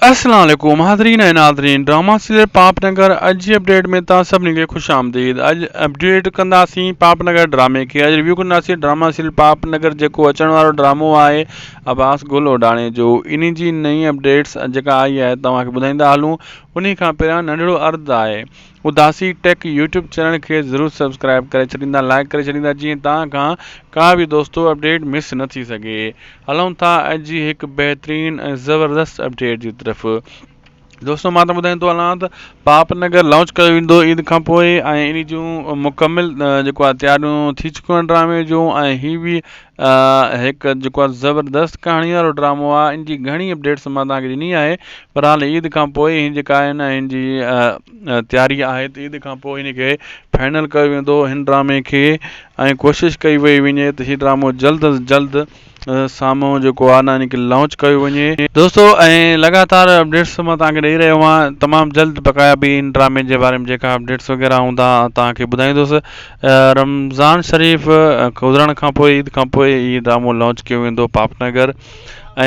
السلام عليڪم حاضرين ۽ ناظرين ڊراما سيريل پاپ نگر اڄ جي اپڊيٽ ۾ توهان سڀني کي خوش آمديد اڄ اپڊيٽ ڪنداسين پاپ نگر ڊرامي کي اڄ ريويو ڪنداسين ڊراما سيريل پاپ نگر جيڪو اچڻ وارو ڊرامو آهي عباس گل اوڊاڻي جو انهي جي نئين اپڊيٽس جيڪا آئي آهي توهان کي ٻڌائيندا هلون انهي کان پهريان ننڍڙو عرض آهي اداسي ٽيڪ يوٽيوب چينل کي ضرور سبسڪرائب ڪري ڇڏيندا لائڪ ڪري ڇڏيندا جيئن توهان کان ڪا به دوستو اپڊيٽ مس نه ٿي سگهي هلون ٿا اڄ جي هڪ بهترين ۽ زبردست اپڊيٽ جي طرف دوستو مان ته ٻڌائيندو هلان ته پاپ نگر لانچ ڪيو ويندو عيد کان پوء ۽ ان جون مڪمل جيڪو آهي تياريون ٿي چڪيون آهن ڊرامي جون ۽ هي به هڪ جيڪو آهي زبردست ڪهاڻي وارو ڊرامو آهي ان جي گهڻي اپڊيٽس مان توهان کي ڏني آهي پر حال عيد کان پوء هي جيڪا آهن هن جي تياري آهي ته عيد کان پوء هن کي فائنل ڪيو ويندو هن ڊرامي کي ۽ ڪوشش ڪئي وئي وڃي ته هي ڊرامو جلد از جلد سامهون جيڪو آهي نه ان کي لانچ ڪيو وڃي. دوستو ۽ لڳاتار اپڊيٽس مان توهان کي ڏئي رهيو آهيان تمام جلد بقايا به ان ڊرامي جي باري ۾ جيڪا اپڊيٽس وغيره هوندا توهان کي ٻڌائيندس رمضان شريف گذرڻ کان پوء عيد کان پوء هي ڊرامو لانچ ڪيو ويندو پاپ نگر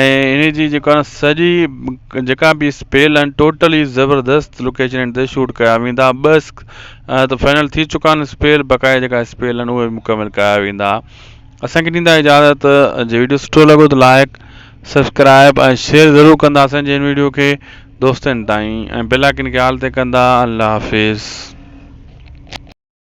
۽ ان جي جيڪا سڄي جيڪا به اسپيل آهن ٽوٽلي زبردست لوڪيشن تي شوٽ ڪيا ويندا ٻه ته فائنل ٿي چڪا آهن اسپيل بقايا جيڪا اسپيل آهن اهي مڪمل ڪيا ويندا اسان کي ڏيندا اجازت جي ويڊيو سٺو لڳو ته لائڪ سبسڪرائب ۽ شيئر ضرور ڪندا اسان جي هن ويڊيو کي دوستن تائين ۽ بيل آئڪن کي آل تي ڪندا الله حافظ.